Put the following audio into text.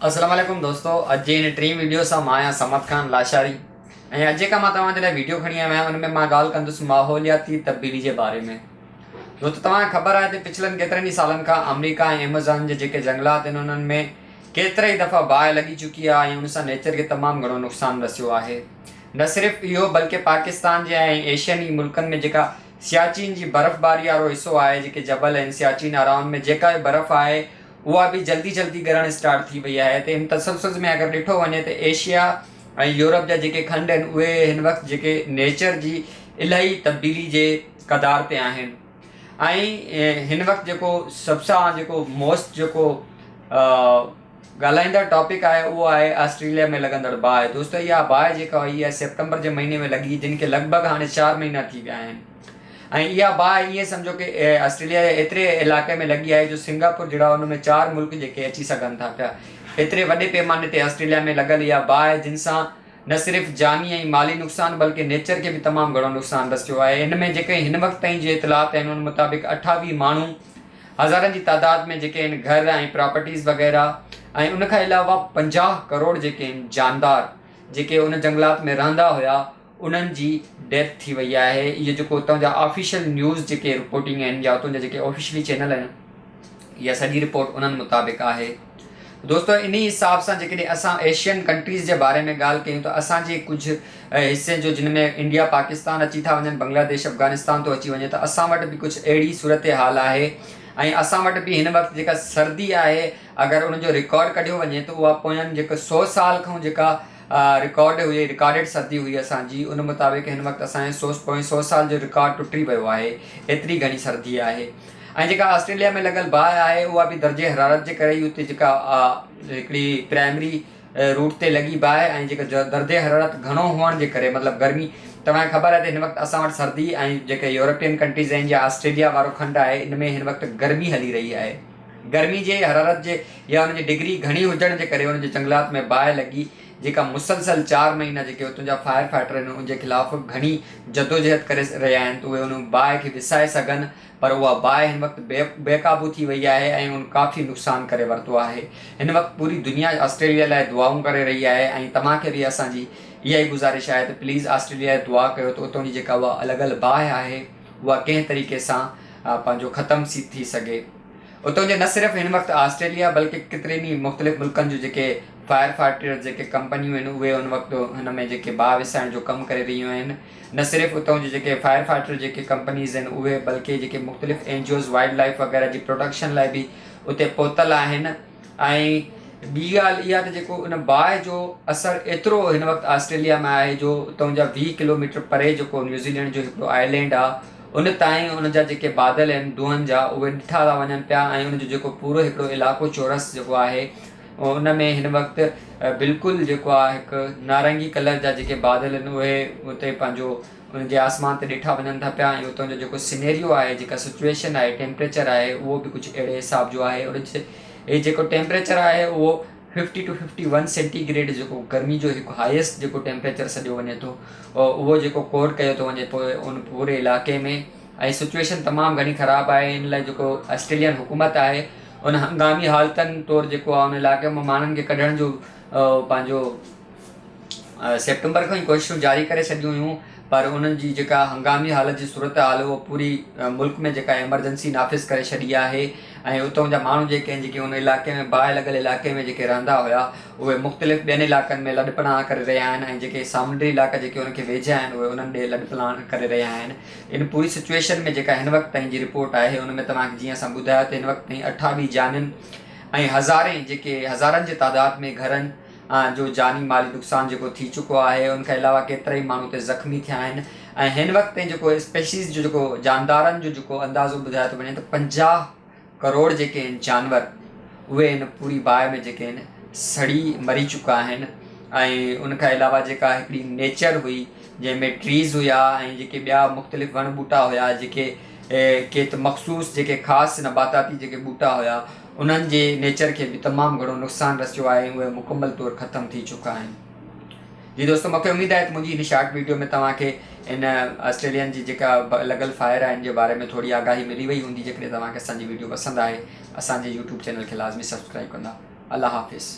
السلام عليڪم دوستو اڄ جي هن ٽين ويڊيو سان مان آهيان صمد خان لاشاري ۽ اڄ جيڪا مان توهان جي لاء ويڊيو کڻي آيو آهيان ان ۾ مان ڳالهه ڪندس ماحولياتي تبديلي جي باري ۾ دوستو توهان کي خبر آهي ته پڇلن ڪيترن ئي سالن کان آمريڪا ۽ ايمازون جي جيڪي جنگلات آهن انهن ۾ ڪيترا ئي دفعا باهه لڳي چڪي آهي ۽ ان سان نيچر کي تمام گهڻو نقصان رسيو آهي نه صرف اهو بلڪه پاڪستان جي ۽ ايشين ملڪن ۾ جيڪا سياچين جي برفباري وارو حصو آهي جيڪي جبل آهن سياچين وارا ان ۾ جيڪا به برف آهي اها به جلدي جلدي ڳرڻ اسٽارٽ ٿي وئي آهي ته ان تسلسل ۾ اگر ڏٺو وڃي ته ايشيا ۽ يورپ جا جيڪي کنڊ آهن اهي هن وقت جيڪي نيچر جي الاهي تبديلي جي قدار تي آهن ۽ هن وقت جيڪو سڀ سان جيڪو موسٽ جيڪو ڳالهائيندڙ ٽاپڪ آهي اهو آهي آسٽريليا ۾ لڳندڙ باهه دوستو اها باهه جيڪا هئي اها سيپٽمبر جي مهيني ۾ لڳي جن کي لڳ ڀڳ هاڻي چار مهينا ٿي ويا آهن ۽ اها باهه ائين سمجهو ڪي آسٽريليا جي ايتري علائقي ۾ لڳي آهي جو سنگاپور جهڙا ان ۾ چار ملڪ جيڪي اچي سگهن ٿا پيا ايتري وڏي پيماني تي آسٽريليا ۾ لڳل اها باهه جن سان نه صرف جاني ۽ مالي نقصان بلڪه نيچر کي به تمام گهڻو نقصان رسيو آهي ان ۾ جيڪي هن وقت تائين جي اطلاعات آهن ان مطابق 28 ماڻهو هزارن جي تعداد ۾ جيڪي آهن گهر ۽ پراپرٽيز وغيره ۽ ان کان علاوه 50 ڪروڙ جيڪي آهن جاندار جيڪي ان جنگلات ۾ رهندا هيا انهن جي ڊيٿ ٿي وئي آهي اهو جيڪو اتان جا آفيشل نيوز جيڪي رپورٽنگ آهن يا اتان جا جيڪي آفيشلي چينل آهن اها سڄي رپورٽ انهن مطابق آهي دوستو انهي حساب سان جيڪڏهن اسان ايشين ڪنٽريز جي باري ۾ ڳالهه ڪيون ته اسان جي ڪجهه حصي جو جن ۾ انڊيا پاڪستان اچي ٿا وڃن بنگلاديش افغانستان ٿو اچي وڃي ته اسان وٽ به ڪجهه اهڙي صورتحال آهي ۽ اسان وٽ به هن وقت جيڪا سردي آهي اگر ان جو رڪارڊ ڪڍيو وڃي ته اها پوين جيڪو سو سال کان جيڪا رڪارڊ هئي رڪارڊيڊ سردي هئي اسان جي ان مطابق هن وقت اسان جي سو پوئين سو سال جو رڪارڊ ٽٽي ويو آهي ايتري گهڻي سردي آهي ۽ جيڪا آسٽريليا ۾ لڳل باهه آهي اها به درجي حرارت جي ڪري ئي اتي جيڪا هڪڙي پرائمري روٽ تي لڳي باهه ۽ جيڪا درجي حرارت گهڻو هئڻ جي ڪري مطلب گرمي توهان کي خبر آهي ته هن وقت اسان وٽ سردي ۽ جيڪي يورپين ڪنٽريز آهن يا آسٽريليا وارو کنڊ آهي ان ۾ هن وقت گرمي هلي رهي آهي گرمي جي حرارت جي يا ان جي ڊگري گهڻي هجڻ جي ڪري ان جي جنگلات ۾ باهه لڳي جيڪا مسلسل چار مهينا جيڪي اتان جا فائر فائٽر آهن ان جي خلاف گهڻي جدوجهد ڪري رهيا آهن ته اهي ان باهه کي وسائي سگهن پر اها باهه هن وقت بي بي قابو ٿي وئي آهي ۽ ان ڪافي نقصان ڪري ورتو آهي هن وقت پوري دنيا آسٽريليا لاء دعائون ڪري رهي آهي ۽ توهان کي به اسان جي اها ئي گذارش آهي ته پليز آسٽريليا لاء دعا ڪيو ته اتان جي جيڪا اها لڳل باهه آهي اها ڪنهن طريقي سان پنهنجو ختم ٿي سگهي. اتان جي نه صرف هن وقت آسٽريليا بلڪه ڪيترين ئي مختلف ملڪن جون جيڪي فائر فائٽر جيڪي ڪمپنيون آهن اهي ان وقت هن ۾ جيڪي باهه وسائڻ جو ڪم ڪري رهيون آهن نه صرف اتان جي جيڪي فائر فائٽر جيڪي ڪمپنيز آهن اهي بلڪه جيڪي مختلف N G Os wild life وغيره جي پروٽيڪشن لاء به اتي پهتل آهن ۽ ٻي ڳالهه اها ته جيڪو ان باهه جو اثر ايترو هن وقت آسٽريليا ۾ آهي جو اتان جا 20 ڪلوميٽر پري جيڪو نيوزيلينڊ جو هڪڙو آئلينڊ آهي ان تائين ان جا جيڪي بادل آهن دونهن جا اهي ڏٺا ٿا وڃن پيا ۽ ان جو جيڪو پورو هڪڙو علائقو چورس جيڪو آهي ان ۾ هن وقت بلڪل جيڪو آهي هڪ نارنگي ڪلر جا جيڪي بادل آهن اهي اتي پنهنجو ان جي آسمان تي ڏٺا وڃن ٿا پيا ۽ اتان جو جيڪو سينيريو آهي جيڪا سچويشن آهي ٽيمپريچر آهي اهو به ڪجهه اهڙي حساب جو آهي ان جي جيڪو ٽيمپريچر آهي اهو fifty two fifty one centigrade جيڪو گرمي جو هڪ هائيسٽ جيڪو ٽيمپريچر سڏيو وڃي ٿو اهو جيڪو ڪور ڪيو ٿو وڃي پوء ان پوري علائقي ۾ ۽ سچويشن تمام گهڻي خراب آهي ان لاء جيڪو آسٽريلين حڪومت آهي ان هنگامي حالتن طور جيڪو آهي ان علائقي مان ماڻهن کي ڪڍڻ جو پنهنجو سيپٽمبر کان ئي ڪوششون جاري ڪري ڇڏيون هيون پر انهن جي جيڪا هنگامي حالت جي صورتحال اها پوري ملڪ ۾ جيڪا ايمرجنسي نافذ ڪري ڇڏي آهي ۽ اتان جا ماڻهو جيڪي آهن جيڪي ان علائقي ۾ باهه لڳل علائقي ۾ جيڪي رهندا هيا اهي مختلف ٻين علائقن ۾ لڏپلاڻ ڪري رهيا آهن ۽ جيڪي سامونڊي علائقا جيڪي انهن کي ويجها آهن اهي انهن ڏي لڏپلاڻ ڪري رهيا آهن ان پوري سچويشن ۾ جيڪا هن وقت تائين جي رپورٽ آهي ان ۾ توهان کي جيئن اسان ٻڌايو ته هن وقت تائين 28 جانين ۽ هزارين جيڪي هزارن جي تعداد ۾ گهرن جو جاني مالي نقصان جيڪو ٿي چڪو آهي ان کان علاوه ڪيترائي ماڻهو اتي زخمي ٿيا آهن ۽ هن وقت تائين جيڪو اسپيشيز جو جيڪو جاندارن جو جيڪو اندازو ٻڌايو ٿو وڃي ته 50 ڪروڙ جيڪي آهن جانور اهي هن پوري باهه ۾ جيڪي آهن سڙي مري چڪا آهن ۽ ان کان علاوه جيڪا هڪڙي نيچر هئي جنهن ۾ ٽريز هيا ۽ جيڪي ٻيا مختلف وڻ ٻوٽا هيا جيڪي ڪي ته مخصوص جيڪي خاص نباتاتي جيڪي ٻوٽا هيا انهن جي نيچر کي به تمام گهڻو نقصان رسيو آهي ۽ اهي مڪمل طور ختم ٿي چڪا آهن. جي دوستو مونکي اميد آهي ته منهنجي هن شارٽ ويڊيو ۾ توهان کي ان آسٽريلين جي جيڪا لڳل فائر آهي ان جي باري ۾ ٿوري آگاهي ملي وئي هوندي جيڪڏهن توهان کي اسان جي ويڊيو پسند آهي اسان جي يوٽيوب چينل کي لازمي سبسڪرائب ڪندا الله حافظ.